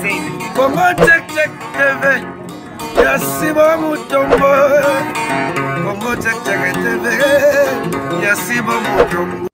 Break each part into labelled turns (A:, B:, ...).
A: Congo Check Check TV ya Sibo Mutombo Congo Check Check TV ya Sibo Mutombo.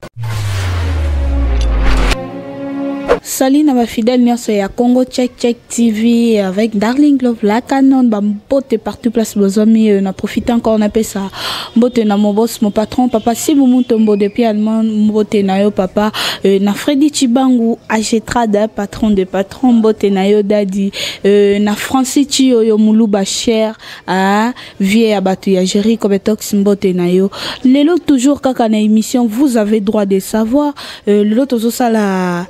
B: Salut na ba fidèle nyonso ya Congo Check Check TV avec Darling Love la canon ba mbote partout place bozwami euh, na profite encore na pesa mbote na mon boss mon patron papa Sibu Mutombo depuis Allemagne mbote na yo papa euh, na Freddy Chibangu Agetrada patron de patron mbote na yo daddy euh, na Francis Chiyoyo Muluba cher ah, vie ya bato ya Jerry Kobetox mbote na yo lelo toujours kaka na émission vous avez droit de savoir euh, lelo tozosala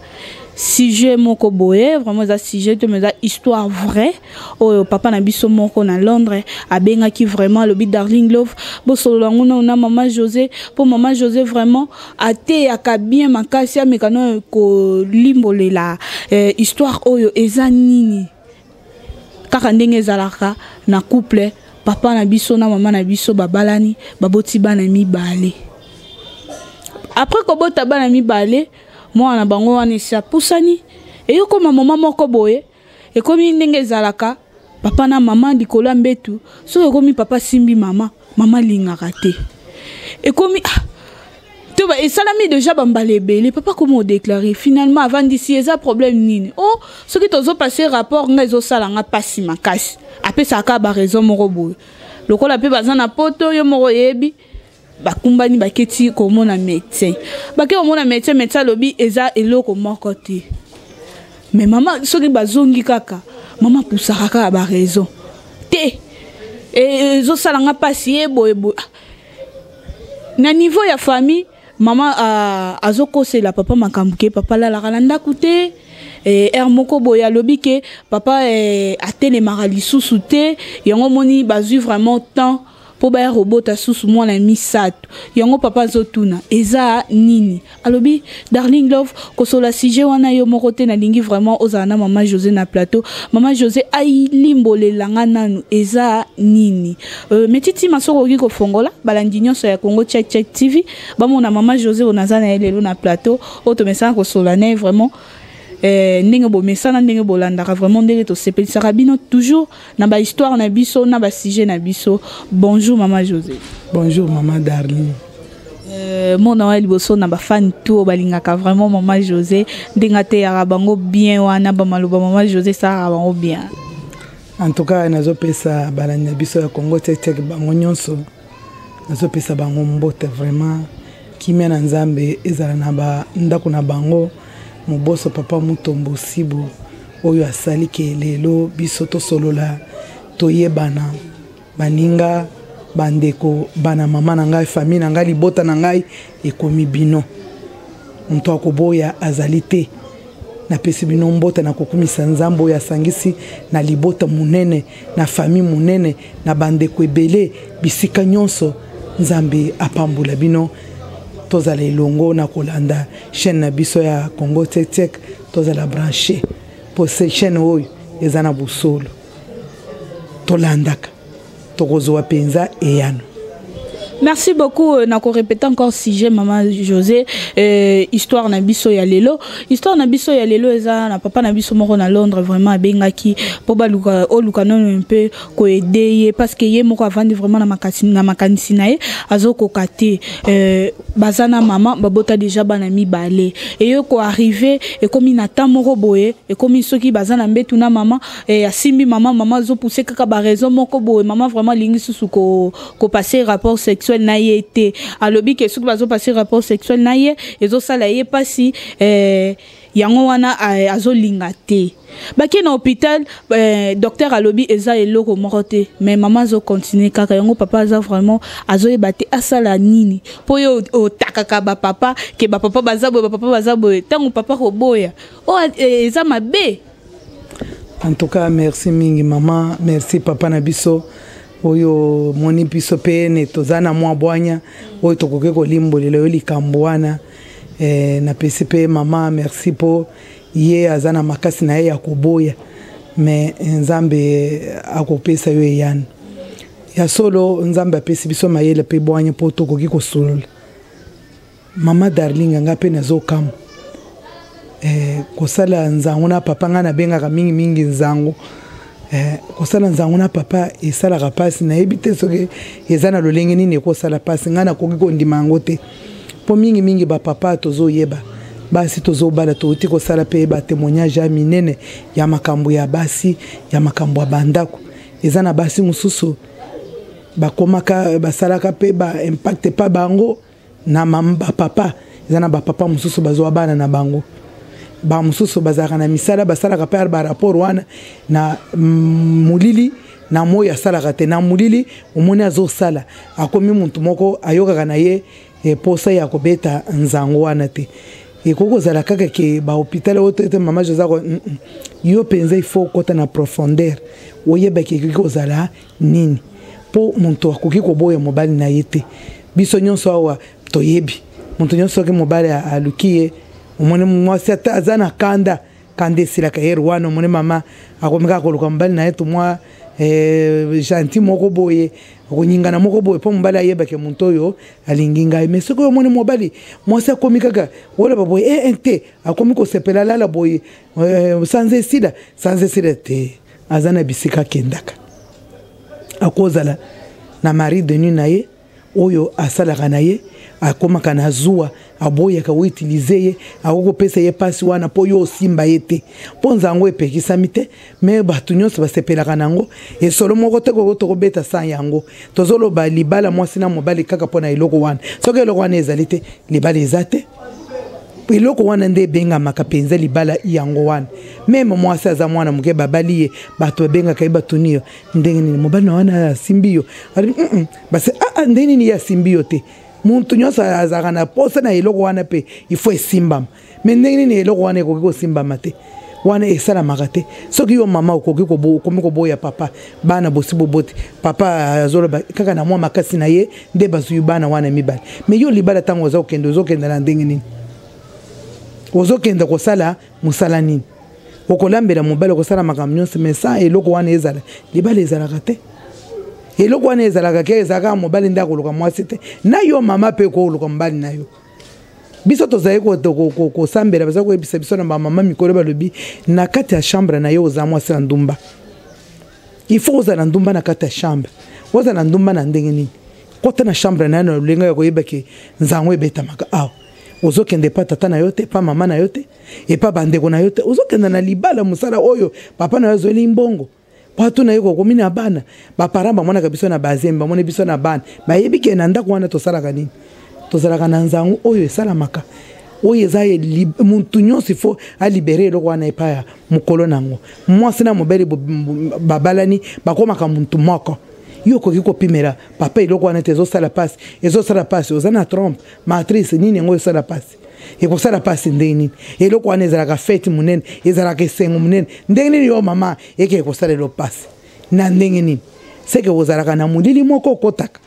B: sujet moko boye vraiment eza sujet te mais eza histoire vraie oyo papa na biso moko na Londres abengaki vraiment alobi Darling Love bosolola yango nano na mama José mpo mama José vraiment ateyaka bien makasi ameka no kolimbolela eh, histoire oyo eza nini kaka ndenge ezalaka na couple papa na biso na mama na biso babalani baboti bana mibale après kobota bana mibale mwana na bango wana esi apusani eyokoma mama moko boye ekomi ndenge ezalaka papa na mama likolo ya mbetu soki ekomi papa asimbi mama mama alingaka te ekomi ah, to ba esalami deja bambala ebele papa koma odeklare finalement avandisi eza problème nini o oh, soki tozopase rapport ngai ezosala nga mpasi makasi apesaka kaka baraison moko boye lokola mpe baza na poto yo moko oyebi bakumbani baketi komona médecin bake komona médecin médecin alobi eza eloko moko te mais mama soki bazongi kaka mama apusaka kaka baraison te ezosala nga mpasi ye boye boye ah. Na niveau ya famille mama uh, azokosela papa makambo ke papa alalaka na ndako te eh, heure moko boye alobi ke papa eh, atelemaka lisusu te yango omoni bazwi vraiment temps mpo baya kobota susu mwana misato yango papa azotuna eza nini alobi darling love kosola sujet wana yo moko te nalingi vraiment ozala na mama josé na plateau mama josé ailimbolela nga nanu eza nini euh, metitima soki okoki kofongola balandi nyonso ya congo check check tv bamona mama josé oyo naza na ye lelo na plateau oyo tomesana kosola na ye vraiment eh, ndenge bomesana ndenge bolandaka vraiment ndenge tosepelisaka bino toujours na bahistoire na biso na basujet na biso. Bonjour mama José.
C: Bonjour mama Darling.
B: Euh, mona wa liboso na bafani tout oyo balingaka vraiment mama José ndenge ateyaka bango bien wana bamaloba mama José esalaka bango bien.
C: En tout cas nazopesa balandi na biso ya Congo Check bango nyonso, nazopesa bango mbote vraiment, kimia na Nzambe ezala na bandako na bango. Moboso papa Mutombo Sibo oyo asali ke lelo biso tosolola toyebana baninga bandeko bana mama na ngai famille na ngai libota na ngai ekomi bino moto akoboya azali te. Napesi bino mbote na kokumisa Nzambe oyo asangisi na libota monene na famille monene na bandeko ebele bisika nyonso. Nzambe apambola bino, tozala elongo na kolanda chaîne na biso ya Congo Check Check, tozala branché po se chaîne oyo eza na bosolo, tolandaka tokozwa mpenza eyano.
B: Merci beaucoup. Euh, nako répéter encore sujet maman José euh, histoire na biso ya lelo. Histoire na biso ya lelo eza na papa na biso moko na Londres vraiment abengaki po baluka oluka nono un peu ko aider ye parce que ye moko avandi vraiment na makasi na makanisi na ye azokoka te. Euh, baza na mama babota déjà bana mibale. Et yo ko arriver ekomi na temps moko boye ekomi soki baza na mbetu na mama et asimbi mama, mama azo pousser kaka ba raison moko boye mama vraiment alingi susu ko ko passer rapport sexuel na ye te. Alobi ke soki bazo passer rapport sexuel na ye ezosala ye pasi eh, yango wana eh, azolinga te. Bake na hôpital eh, docteur alobi eza eloko moko te mais mama azo continuer kaka yango papa aza vraiment azoyeba te asala nini po yo otakaka ba papa ke ba papa baza boye ba papa baza boye ntango papa koboya oyo eh, eza mabe.
C: En tout cas merci mingi mama, merci papa na biso oyo moni biso pe ne toza na mwa bwanya oyo tokoki kolimbolela yo likambo wana. Eh, napesi pe mama merci po ye aza na makasi na ye ya koboya mais Nzambe akopesa yo eyano ya solo. Nzambe apesi biso mayele pe bwanya po tokoki kosolola. Mama Darling nga pe nazokamwa. Eh, kosala nzango na papa, ngai nabengaka mingimingi nzango. Eh, kosala nzango na papa esalaka mpasi. Nayebi te soki eza na lolenge nini ekosala mpasi. Ngai nakoki kondima yango te, mpo mingimingi bapapa tozoyeba basi tozobala, touti kosala mpe batémoignage ya minene ya makambo ya basi, ya makambo ya bandako. Eza na basi mosusu bakomaka, basalaka mpe ba impact pa bango na bapapa. Eza na bapapa mosusu bazwa bana na bango, bamosusu bazalaka na misala, basalaka mpe barapport wana na molili na moi, asalaka te na molili. Omoni azosala, akomi motu moko ayokaka na ye posa ya kobeta nzango wana te. Ekoki kozala kaka ke bahôpital oyo te. Mama José, yo mpenza il faut okota na profondeur, oyebaki ekoki kozala nini, mpo moto akoki koboya mobali na ye te. Biso nyonso awa toyebi, moto nyonso soki mobali aluki ye, omoni mwasi ata aza na kanda, kanda esilaka ye wana. Omoni mama akomi kaka koluka mobali na ye to mwa gentil moko boye, konyingana moko boye, mpo mobali ayebake moto oyo alingi ngai. Mais soki omoni mobali, mwasi akomi kaka oloba boye te, akomi kosepela, lala boye, sanza esila, sanza esila te, aza na bisika akendaka, akozala na mari de nuit na ye oyo asalaka na ye, akomaka na zuwa, aboyaka outiliser ye, akoki kopesa ye mpasi wana mpo yo osimba ye te, mpo nzango epekisami te. Me bato nyonso basepelaka na yango. Esolo moko te koko tokobeta san yango. Tozoloba libala mwasi na mobali kaka mpo na eloko wana. Soki eloko wana ezali te, libala eza te. Eloko wana nde ebengamaka mpenza libala, yango wana. Meme mwasi aza mwana moke, babali ye, bato babengaka ye, batuni yo: "Ndenge nini mobali na wana asimbi yo?" Alobi: Base aa, ndenge nini ye asimbi yo te?" Muntu nyonso azalaka na posa na eloko wana mpe ifo esimbama. Me ndenge nini eloko wana ekoki kosimbama te? Wana esalamaka te. Soki yo mama okoki, okomi koboya papa, bana bosi boboti, papa azoloba kaka na mwa makasi na ye nde bazwi bana wana mibale. Me yo libala, ntango oza kokende, ozokende na ndenge nini? Ozokende kosala mosala nini? Okolambela mobali, okosala makambo nyonso, mais sans eloko wana ezala, libala ezalaka te. Eloko wana ezalaka ke ezalaka mobali nde akoluka mwasi te, na yo mama mpe koluka mobali na yo. Biso tozali kosambela, baza koyebisa biso na bamama mikolo, balobi na kati ya chambre na yo oza mwasi ya ndumba. Il faut ozala ndumba na kati ya chambre. Ozala ndumba na ndenge nini? Kota na chambre na yo na lolenga ya koyeba ke nzango ebetamaka awa. Ozokende epa tata na yo te, epa mama na yo te, epa bandeko na yo te. Ozokenda na libala, mosala oyo papa na yo azweli mbongo po atuna ye kokomi na bana. Baparent bamonaka biso na bazembe, bamoni biso na bana, bayebi ke na ndako wana tosalaka nini. Tozalaka na nzango oyo esalamaka, oyo eza mutu nyonso ifo alibere eloko wana epai ya mokolo nango. Mwasi na mobali babalani, bakomaka mutu moko. Yo okoki kopimela papa eloko wana te, ezosala mpasi, ezosala mpasi. Oza na trompe matrice nini, yango esala mpasi. Ekosala mpasi ndenge nini? Eloko wana ezalaka fete monene, ezalaka esengo monene. Ndenge nini yo mama eke kosalela mpasi na ndenge nini? Seke ozalaka na molili moko okotaka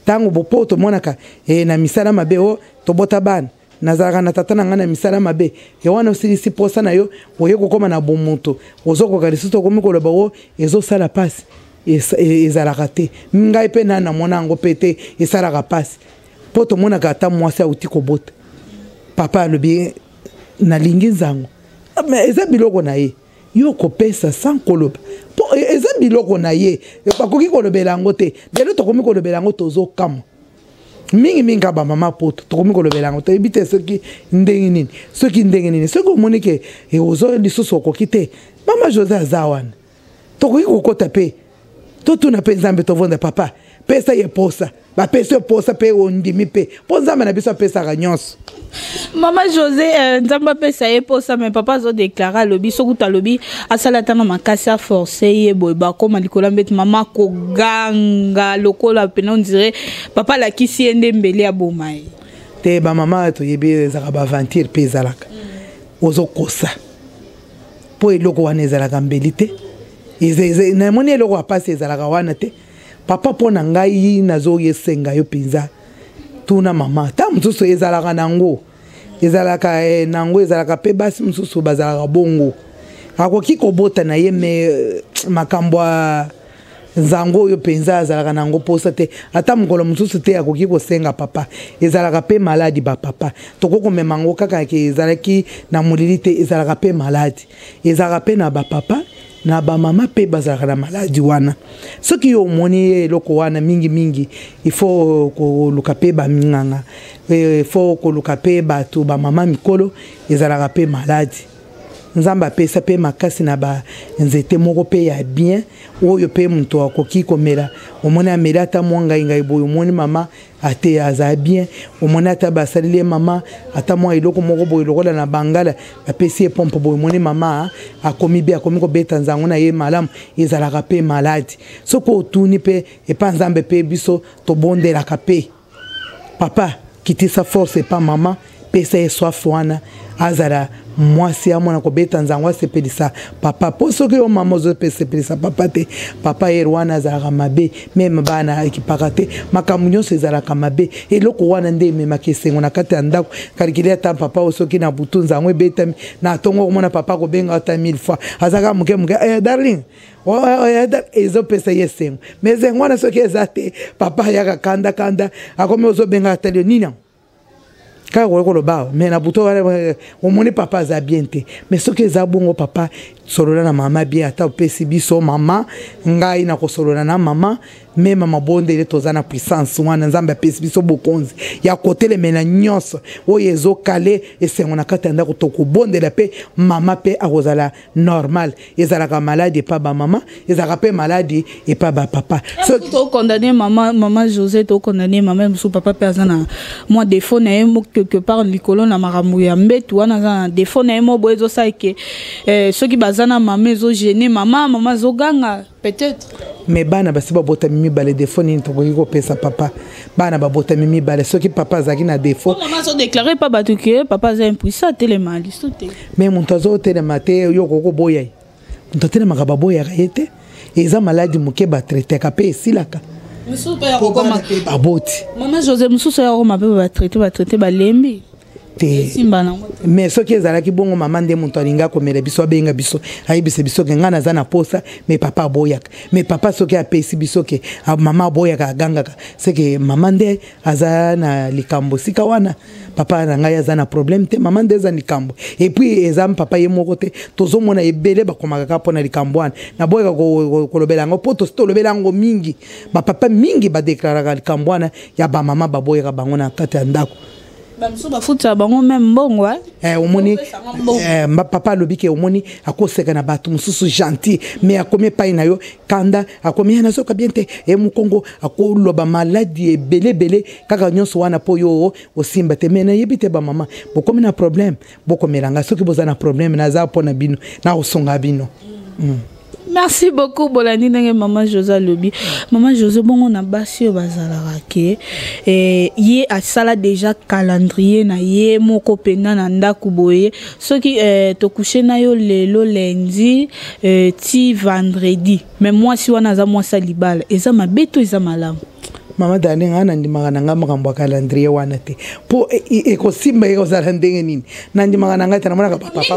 C: ntango bopo tomonaka na misala mabe o tobota bana. Nazalaka na tata na ngai na misala mabe e wana. Osilisi posa na yo, oye kokóma na bomoto, ozokoka lisusu, okomi koloba o ezosala mpasi. Ezalaka te. Ngai mpe na namona yango mpe te, esalaka mpasi, mpo tomonaka ata mwasi auti kobota, papa alobi: "Nalingi nzango." Mais eza biloko na ye, yo kopesa sans koloba, mpo eza biloko na ye, bakoki kolobela yango te. Lelo tokomi kolobela yango, tozokamwa mingimingi kaka bamama poto. Tokomi kolobela yango, toyebi te soki ndenge nini, soki ndenge nini. Soki omoni ke ozo lisusu okoki te, mama José aza wana, tokoki kokota mpe totuna mpe Nzambe, tovonda: "Papa, pesa ye posa." Bapesi yo posa mpe ondimi mpe, mpo Nzambe na biso apesaka nyonso.
B: Mama José, Nzambe apesa ye posa, mais papa azodeklare, alobi soki kutu alobi asala ata na makasi, aforce ye boye, bakóma likolo ya mbeti, mama koganga lokola pena on dirait papa alakisi ye nde mbeli aboma ye.
C: Te, bamama toyebi, ezalaka baaventure mpe ezalaka. Ozokosa, mpo eloko wana ezalaka mbeli te. Namoni eloko ya pasi ezalaka wana te. Papa, mpo na ngai nazoyesenga yo mpenza, tuna mama. Ta mosusu ezalaka nango, ezalaka nango, ezalaka mpe basi mosusu bazalaka bongo, akoki kobota na ye, me makambo ya Nzango oyo mpenza azalaka na yango mposa te, ata mokolo mosusu te akoki kosenga papa. Ezalaka mpe maladi bapapa, tokoki komema yango kaka ke ezalaki na molili te, ezalaka mpe maladi, ezalaka mpe na bapapa na bamama mpe bazalaka na maladi wana. Soki yo omoni ye eloko wana mingimingi, il faut koluka mpe baminganga, il faut koluka mpe bato bamama mikolo, ezalaka mpe maladi. Nzambe apesa mpe makasi na banzete moko mpe ya bien oyo mpe moto akoki komela. Omoni ameli ata mwa ngai ngai boye, omoni mama ate aza bien. Omoni ata basaleli ye mama ata mwa eloko moko boye lokola na bangala bapesi ye pompe boye, omoni mama akomi be akomi kobeta nzango na ye malamu. Ezalaka mpe maladi. Soki otuni mpe epa Nzambe mpe biso tobondelaka mpe papa kitisa force epa mama, pesa ye soif wana, azala mwasi amona kobeta nzango, asepelisa papa. Mpo soki yo mama ozosepelisa papa te, papa ye wana azalaka mabe, meme bana ekipaka te, makambo nyonso ezalaka mabe. Eloko wana nde ememaka esengo na kati ya ndako. Kalikili ata papa oyo soki na butu nzango ebetami na ntongo, okomona papa kobenga ata 1000 fois, azalaka moke moke, eh, darling, ezopesa ye esengo. Mais esengo wana soki eza te, papa ayaka kanda kanda, akomi ozobenga ata lio nini yango kaka koki koloba awa, mais na butu wana omoni papa aza bien te. Mais soki eza bongo, papa solola na mama bien, ata opesi biso mama, ngai nakosolola na mama. Mema mabondeli, toza na puissance wana, Nzambe apesi biso bokonzi ya kotelemela nyonso oyo ezokale esengo na kati ya ndako. Tokobondela mpe mama mpe akozala normal. Ezalaka maladi epa bamama, ezalaka mpe maladi epa bapapa.
B: Soki tokondane mama, mama José, tokondane mama mosusu, papa mpe aza na mwa défaut na ye quelque part likolo na makambo ya mbetu wana, aza na défaut na ye mo boye ezosala ke soki baza na mama ezogene mama, mama azoganga peut-être.
C: Mais bana basi babotami mibale, défaut nini tokoki kopesa papa? Bana babotami mibale, soki papa azalaki na défaut,
B: mama azodéclare pa bato ke papa aza impuissant, atelema lisu te.
C: Mais moto azotelema te, yo okoki koboya ye? Moto atelemaka baboyaka ye te. Eza maladi moke, batraitaka mpe esilaka.
B: Mosusu mpe ya kokoma
C: baboti.
B: Mama José, mosusu ya kokoma mpe batraite, batraite, balembi.
C: Te, mais soki ezalaki bongo, mama nde moto alingi akomela biso, abenga biso, ayebisa biso ke ngai naza na posa, mais papa aboyaka. Mais papa soki apesi biso ke mama aboyaka, agangaka, seke mama nde aza na likambo sika wana. Papa na ngai aza na problème te, mama nde eza likambo. Et puis eza papa ye moko te, tozomona ebele bakomaka kaka mpona likambo wana. Naboyaka kolobela yango mpo tosi tolobela yango mingi. Bapapa mingi badeklaraka likambo wana ya bamama baboyaka bango na kati ya ndako.
B: Bamosusu bafutisa bango meme mbongo.
C: Omoni papa alobi ke omoni akoseka na bato mosusu gentil, mais akomi epai na yo kanda, akomi ye nazoka bien te, e mokongo, akoloba maladi ebele ebele kaka nyonso wana mpo yo osimba te. Mais nayebi te, bamama bokomi na problème, bokomela nga soki boza na problème, naza mpo na bino, nakosonga bino.
B: Merci beaucoup. Bolandi ndenge mama José alobi. Mama José, bongo na basi oyo bazalaka ke ye asala déjà calendrier na ye moko mpenza na ndako boye, soki tocoucher na yo lelo lundi ti vendredi, mais mwasi wana aza mwasi ya libala, eza mabe to eza malamu?
C: Mama Dani, ngai nandimaka na ngai makambo ya calendrier wana te, mpo ekosimba ekozala ndenge nini? Nandimaka na ngai te. Namonaka bapapa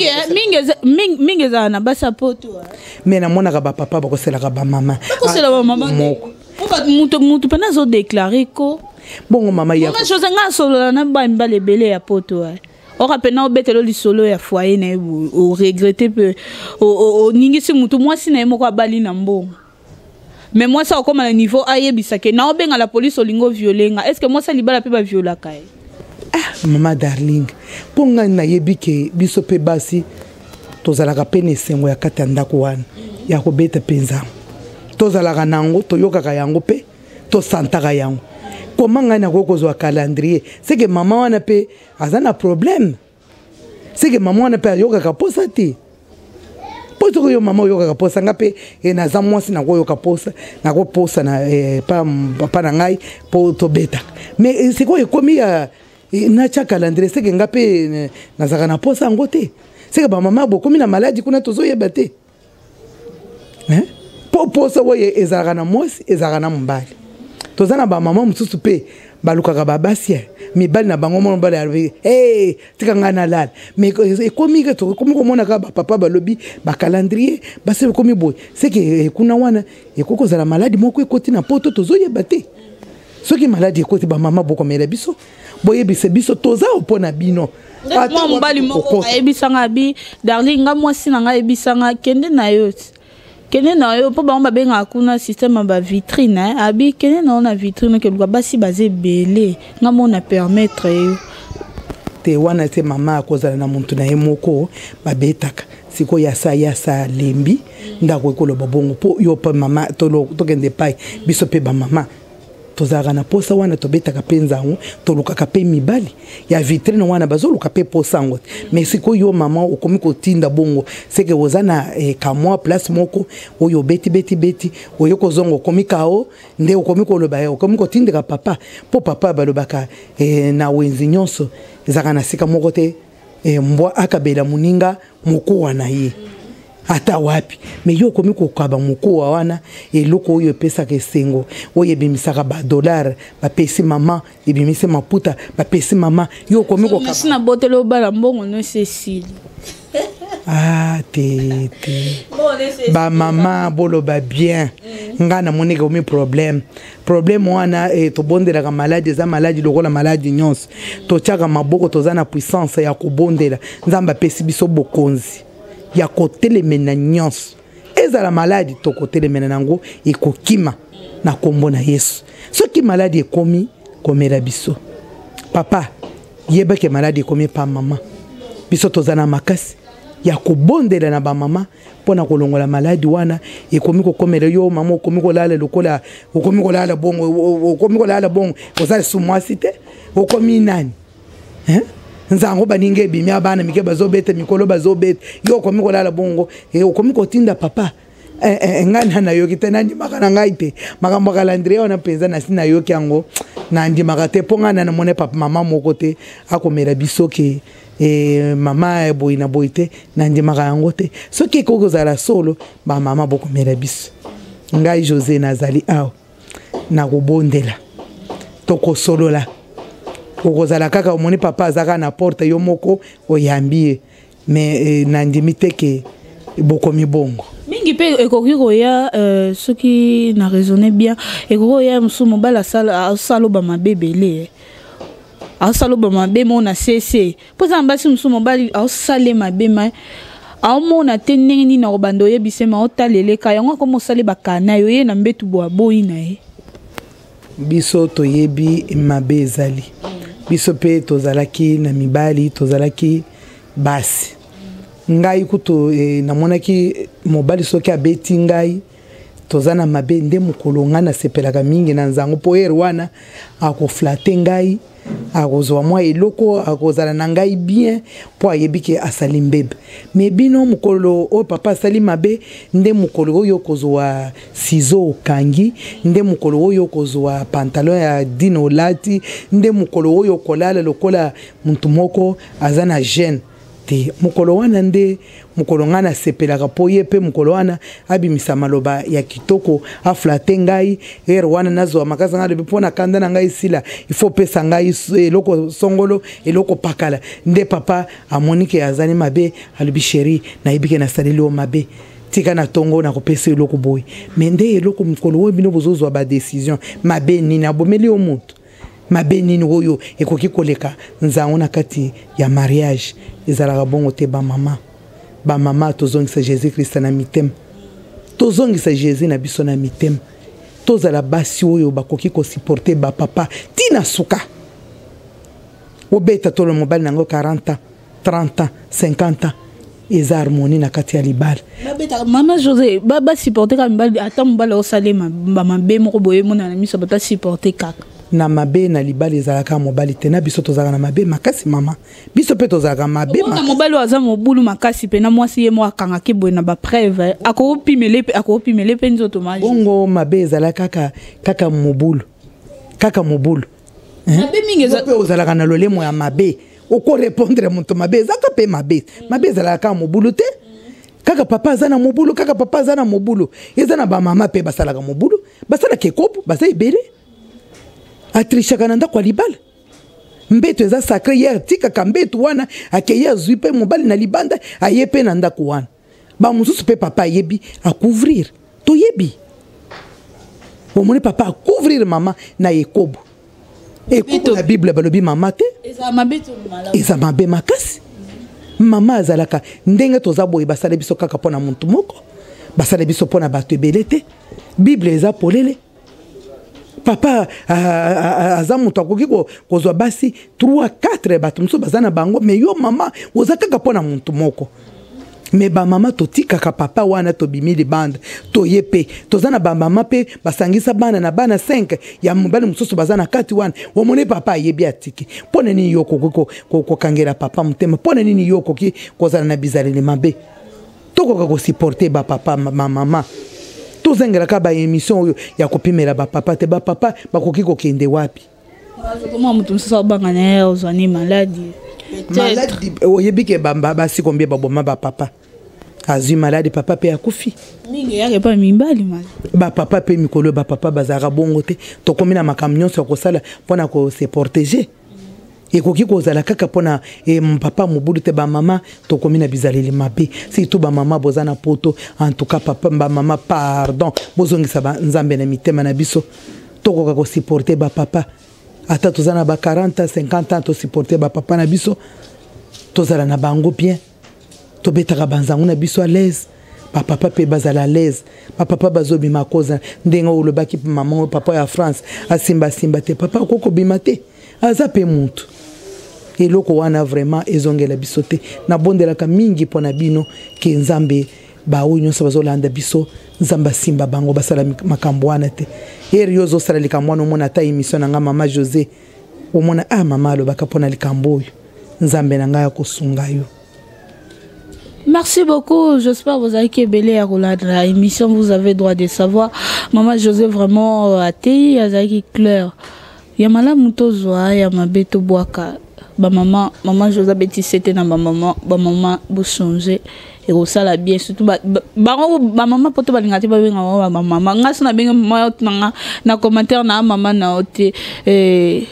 B: mingi ezala na basi ya poto.
C: Mais namonaka bapapa bakoselaka bamama.
B: Bakosela bamama
C: moko.
B: Mutu mutu mpena azodéclare ko.
C: Bongo mama
B: ya mama José, ngai asolola na bamibale ebele ya poto, oka mpena obetela lisolo ya foyer na ye boye, oregrete mpe oningisi mutu. Mwasi na ye moko abali na mbongo, mais mwasi akokóma na niveau ayebisa ke na obenga la police, olingi oviole nga. Est ce que mwasi alibala mpe baviolaka ye?
C: Ah, mama Darling, mpo ngai nayebi ke biso mpe basi tozalaka mpe na esengo ya kati ya ndako wana ya kobeta mpenza, tozalaka na yango, toyokaka yango mpe tosantaka yango. Koma ngai nakoki kozwa calendrier, seke mama wana mpe aza na problème, seke mama wana mpe ayokaka posa te. Mpo soki yo mama oyokaka posa, nga mpe naza mwasi, nakoyoka posa, nakoposa na pa papa na ngai mpo tobetaka. Mais sikoyo ekomi ya natya calendrier, seke nga mpe nazalaka na posa yango te. Seke bamama bokomi na maladi kuna, tozoyeba te. Mpo posa oyo ezalaka na mwasi, ezalaka na mobali. Toza na bamama mosusu mpe balukaka babasi. Mibali na bango mona mobali alobi hey, tika ngai nalala. Mais ekomi ke tokomi komona kaka bapapa balobi bacalendrier basi ekomi boye, seke eh, kuna wana ekoki kozala maladi moko ekoti na poto, tozoyeba te. Soki maladi ekoti, bamama bokomela biso, boyebisa biso, toza mpo na bino.
B: Mwa mobali moko ayebisanga abi darling, nga mwasi na ngai ayebisanga kende na yo, kende na yo, mpo bango babengaka kuna système ya bavitrine. Abi kende na yo na vitrine, okeluka basi baza ebele, nga mo na permettre yo.
C: Te, wana te. Mama akozala na motu na ye moko babetaka sikoyo yasa yasa alembi ndako ekoloba bongo mpo yo mpe mama tokende epai. Biso mpe bamama tozalaka na posa wana, tobetaka mpe nzango, tolukaka mpe mibali ya vitrine wana, bazoluka mpe posa yango te. Mais sikoyo yo mama okomi kotinda bongo, seke oza na kamwa place moko oyo obeti beti beti, oye kozonga okomi kao nde okomi koloba, okomi kotindika papa, mpo papa balobaka na wenzi nyonso ezalaka na sika moko te. Mbwa akabela moninga mokuwa na ye ata wapi, me yo okomi kokaba mokuwa wana, eloko oyo epesaka esengo, oyo ebimisaka badolare, bapesi mama, ebimisi maputa, bapesi mama, yo okomi
B: kokaba na boteli obala mbongo nyonso esili.
C: Ah, te te, bamama boloba bien. Ngai namoni ekomi problème. Problème wana tobondelaka maladi, eza maladi lokola maladi nyonso. Totiaka maboko, toza na puissance ya kobondela. Nzambe apesi biso bokonzi ya kotelemena nyonso, ezala maladi, tokotelemena nango, ekokima na nkombo na Yesu. Soki maladi ekomi komela biso, papa yebake maladi ekomi pa mama, biso toza na makasi ya kobondela na bamama mpo na kolongola maladi wana ekomi kokomela yo. Mama okomi kolala lokola okomi kolala bongo, okomi kolala bongo, oza lisusu mwasi te, okomi nani, hein? Nzango baninga ebimi, abana mike bazobeta, mikolo bazobeta, yo okomi kolala bongo, okomi kotinda papa. Ngai na nayoki te, nandimaka na ngai te makambo ya calendrier wana mpenza. Nasi nayoki yango, nandimaka te, mpo ngai na namoni papa mama moko te akomela biso ke mama boye na boye te, nandimaka yango te. Soki ekoki kozala solo, bamama bokomela biso, ngai José nazali awa, nakobondela, tokosolola. Okozala kaka omoni papa aza kaka na porte, yo moko oyambi ye, mais nandimi te ke bokomi bongo.
B: Mingi mpe ekoki koya soki na raisonne bien, ekoki koya mosusu mobali asala oba mabe ebele, aosala oba mabe mo na sese, mpo eza na basi mosusu mobali aosala mabe ma aomona te ndenge nini akobanda oyebisa ma aotaleleka yango, akoma osala bakana yo ye na mbetu bo aboyi na ye.
C: Biso toyebi mabe ezali. Biso mpe tozalaki na mibali, tozalaki basi. Ngai kutu namonaki mobali soki abeti ngai, toza na mabe nde mokolo ngai nasepelaka mingi na nzango, mpo ere wana akoflatter ngai, akozwa mwa eloko, akozala na ngai bien, mpo ayebi ke asali mbebe. Me bino, mokolo oyo papa asali mabe nde mokolo oyo okozwa ciseau okangi, nde mokolo oyo okozwa pantalon ya dine olati, nde mokolo oyo okolala lokola motu moko aza na gêne te. Mokolo wana nde mokolo ngai nasepelaka, mpo ye mpe mokolo wana abimisa maloba ya kitoko, aflatter ngai. Ere wana nazwa makasi, ngai alobi mpo na kanda na ngai esila, ifo opesa ngai eloko songolo, eloko pakala. Nde papa amoni ke azali mabe, alobi: "Chéri, nayebi ke nasaleli yo mabe, tika na ntongo nakopesa eloko boye." Me nde eloko mokolo oyo bino bozozwa badécision mabe nini? Abomeli yo moto, mabe nini oyo ekoki koleka nzango na kati ya mariage? Ezalaka bongo te. Bamama, bamama, tozongisa Jésus Christ na mitema, tozongisa Jésus na biso na mitema, tozala basi oyo bakoki kosupporter bapapa ntina suka. Obeta tolo mobali nango 40 ans, 30 ans, 50 ans, eza harmonie na kati ya libala.
B: Babetaka mama José, basupporter kaka mibali, ata mobali osalema bamabe moko boye emonana na miso, bato asupporter kaka.
C: Na mabe na libala ezalaka mobali te, na biso tozalaka na mabe makasi. Mama, biso mpe tozalaka mabe.
B: Omona mobali oyo aza mobulu makasi mpe na mwasi ye moko akangaki boye na bapreuve, akopimele mpe, akopimele mpe nzoto ma.
C: Bongo mabe ezala kaka kaka mobulu, kaka mobulu.
B: Mabe mingi eza
C: mpe ozalaka na lolemo ya mabe, okorépondre moto mabe, ezaka mpe mabe. Mabe ezalaka kaka mobulu te, kaka papa aza na mobulu, kaka papa aza na mobulu. Eza na bamama mpe basalaka mobulu, basalaka ekobo, baza ebele, atrichaka na ndako ya libala. Mbeto eza sacré, ye atikaka mbeto wana, akei azwi mpe mobali na libanda, aye mpe na ndako wana. Bamosusu mpe papa ayebi acouvrir, toyebi omoni papa acouvrir mama na ekobo. Ekobo na Bible balobi mama te, eza mabe makasi. Mama azalaka ndenge toza boye, basala biso kaka mpo na motu moko, basala biso mpo na bato ebele te. Bible eza polele. Papa aza moto akoki kozwa basi 3 4, bato mosusu baza na bango, mais yo mama oza kaka mpo na motu moko. Me bamama totikaka papa wana, tobimi libanda, toye mpe toza na bamama mpe basangisa bana na bana 5 ya mobali mosusu baza na kati wana. Omoni papa ayebi, atiki. Mpo na nini yo okoki kokangela papa motema? Mpo na nini yo okoki kozala na bizaleli mabe? Tokoka kosupporter bapapa. Bamama, tozangelaka baémission oyo ya kopimela bapapa te. Bapapa bakoki kokende wapi?
B: Koma moto mosusu abanga na ye ozwa ni maladie.
C: Maladie, oyebi ke basi combien baboma bapapa? Azwi maladie, papa mpe akufi.
B: Mingi eyaka epa mibali.
C: Bapapa mpe mikolo bapapa bazalaka bongo te. Tokomi na makambo nyonso ya kosala mpona kose protéger. Ekoki kozala kaka mpona papa mobulu te. Bamama, tokomi na bizaleli mabe, surtout bamama boza na Poto. En tout cas papa, bamama, pardon, bozongisa Nzambe na mitema na biso. Tokoka kosupporter bapapa ata toza na ba 40 ans, 50 ans, tosupporter bapapa na biso, tozala na bango bien, tobetaka banzango na biso à l'aise, bapapa mpe bazala à l'aise. Bapapa bazobima koza ndenge olobaki, mama, papa ya France asimbasimba te, papa akoki kobima te, aza mpe mutu. Eloko wana vraiment ezongela biso te. Nabondelaka mingi mpo na bino ke Nzambe, baoyo nyonso bazolanda biso, Nzambe asimba bango, basala makambo wana te. Ere yo ozosala likambo wana, omona ata émission na nga mama José, omona ah, mama alobaka mpo na likambo oyo, Nzambe na ngai akosunga yo.
B: Merci beaucoup. J'espère que vous avez ebele ya kolanda émission. Vous avez droit de savoir. Maman José vraiment atei azalaki clair. Ya malamu tozwa, ya mabe tobwaka. Bamama, mama José abeti sete na bamama. Bamama, bochange, ekosala bien. Surtout bango bamama poto balingaka te babenga bango bamama. Nga so nabenga mama nanga na commentaire na mama na yo te.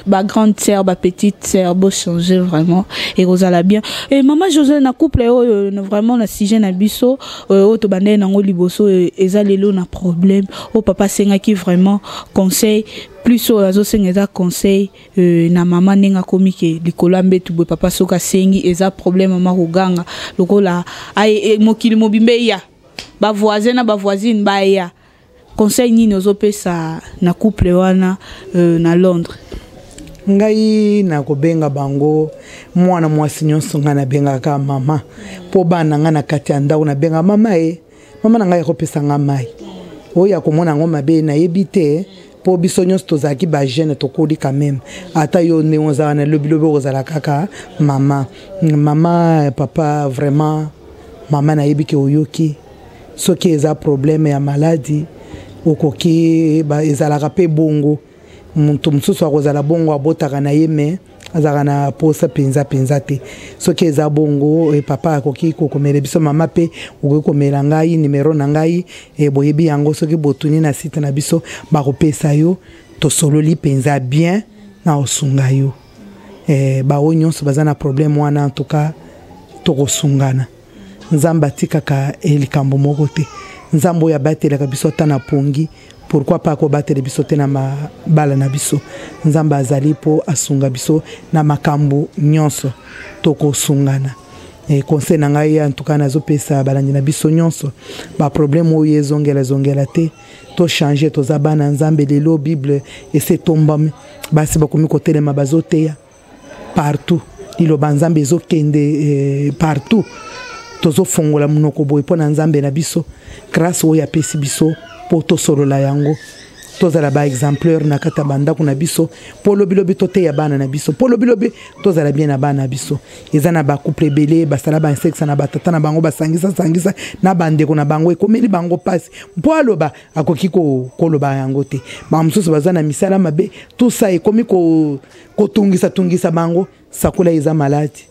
B: Bagrande sœur, bapetite sœur, bochange vraiment, ekozala bien. Mama José, na couple oyo vraiment na sujet na biso oyo tobandeli nango liboso, eza lelo na problème oyo papa asengaki vraiment conseil plus. Oyo azosenga eza conseil na mama, ndenge akomi ke likolo ya mbetu boye, papa soki asengi eza problème, mama koganga lokola mokili mobimba eya, bavoisin na bavoisine baya. Conseil nini ozopesa na couple wana na Londres?
C: Ngai nakobenga bango mwana mwasi nyonso, ngai nabengaka mama mpo bana ngai na kati ya ndako nabenga mama. Ye mama na ngai akopesa nga mai oyo akomona yango mabe, nayebi te, mpo biso nyonso tozalaki bajeune, tokoli quand même. Ata yo ndenge ozala na lobilobi, okozala kaka mama. Mama, papa, vraiment mama, nayebi ke oyoki. Soki eza problème ya maladie, okoki ezalaka mpe bongo. Moto mosusu akozala bongo, abotaka na ye, mais azalaka na posa mpenza mpenza te. Soki eza bongo, papa akoki kokomela biso, mama mpe okoki komela ngai. Nimero na ngai boyebi yango. Soki botuni na site na biso, bakopesa yo. Tosololi mpenza bien na osunga yo. Baoyo nyonso baza na problème wana, en tout cas tokosungana. Nzambe atikaka likambo moko te. Nzambe oyo abatelaka biso ata na pongi, pourquoi pas kobatela biso te na mabala na biso? Nzambe azali mpo asunga biso na makambo nyonso, tokosungana. Conseil na ngai en tout cas nazopesa balandi na biso nyonso, baproblème oyo ezongela ezongela te, tochange. Toza bana Nzambe. Lelo Bible ese etombami, basi bakomi kotelema, bazoteya partout, liloba Nzambe ezokende partout. Tozofongola monoko boye mpo na Nzambe na biso, grâce oyo apesi biso mpo tosolola yango. Tozala baexemplaire na kati ya bandako na biso, mpo lobilobi toteya bana na biso, mpo lobilobi tozala bien na bana na biso. Eza na bacouple ebele basala bainsexe na batata na bango, basangisa sangisa na bandeko na bango, ekomeli bango mpasi mpo aloba, akoki koloba yango te. Bamosusu baza na misala mabe, tout ça ekomi kotungisa tungisa bango. Sakola eza maladie,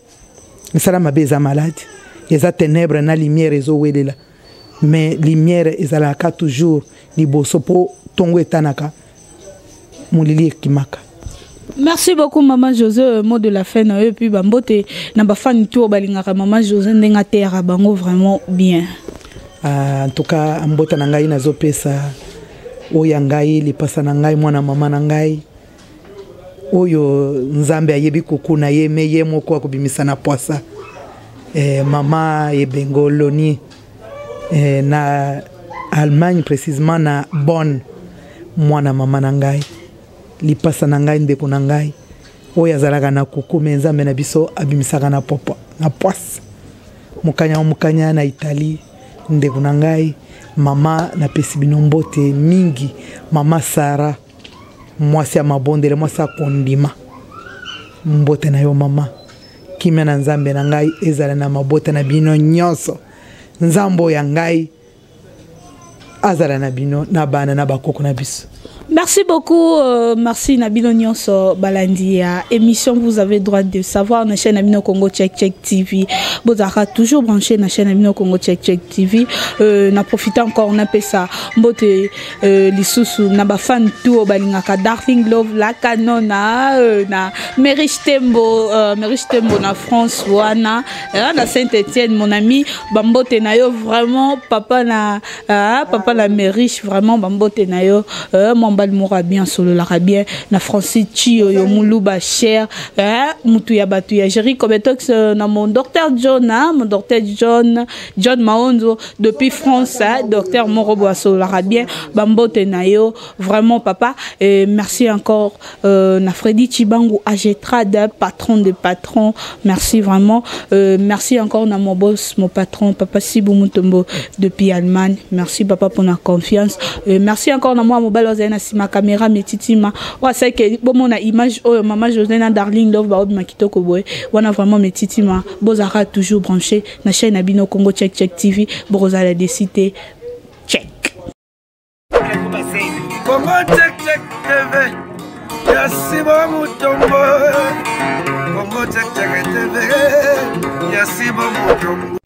C: misala mabe eza maladie, eza ténèbre na lumière ezowelela, mais lumière ezalaka toujours liboso, mpo ntongo etanaka, molili ekimaka.
B: Merci beaucoup maman José, mot de la fin na yo, puis bambote na bafani tout balingaka maman José ndenge ateyaka bango vraiment bien.
C: En tout cas mbota na ngai nazopesa oyo ya ngai, lipasa na ngai, mwana mama na ngai oyo Nzambe ayebi kuku na ye, me ye moko akobimisa na pwasa, mama Ebengo Loni, na Allemagne, précisément na Bonn, mwana mama na ngai, lipasa na ngai, ndeko na ngai oyo azalaka na kuku, me Nzambe na biso abimisaka na popo na pwasa. Mokanya mokanya na Italie, ndeko na ngai mama, napesi bino mbote mingi. Mama Sara, mwasi ya mabondele, mwasi ya kondima, mbote na yo mama. Kimia na Nzambe na ngai ezala na mabota na bino nyonso. Nzambe oyo ya ngai azala na bino, na bana na bakoko na biso.
B: Merci beaucoup, merci na bino nyonso balandi ya émission Vous avez droit de savoir na chaîne Nabino Congo Check Check TV. Bozara toujours branché na chaîne Nabino Congo Check Check TV. Na profiter encore na pesa mbote lisusu na ba fan tout balingaka Darling Love la Canona, na Merish Tembo, Merish Tembo na France wana, na Saint-Étienne, mon ami, bambote na yo vraiment, papa na papa na Merish, vraiment bambote na yo, mambal mora bien solo la bien na Francis Chio yo muluba cher, mutu ya batu ya Jerry Kobetox, na mon docteur John, hein, mon docteur John, John Maonzo depuis France, hein, docteur Morobo solo la bien, bambote na yo vraiment papa, et merci encore na Freddy Chibangu Agetrad, patron de patron, merci vraiment, merci encore na mon boss, mon patron papa Sibou Mutombo depuis Allemagne, merci papa pour la confiance, merci encore na moi mobile ozana sima caméra metitima wa c'est que bon mon image oh maman José na Darling Love ba obi makitoko boy wana vraiment metitima bozara toujours branché na chaîne Abino Congo Check Check TV, bozala décider check.
A: Congo Check Check TV ya Simon Mutombo, Congo Check Check TV ya Simon Mutombo.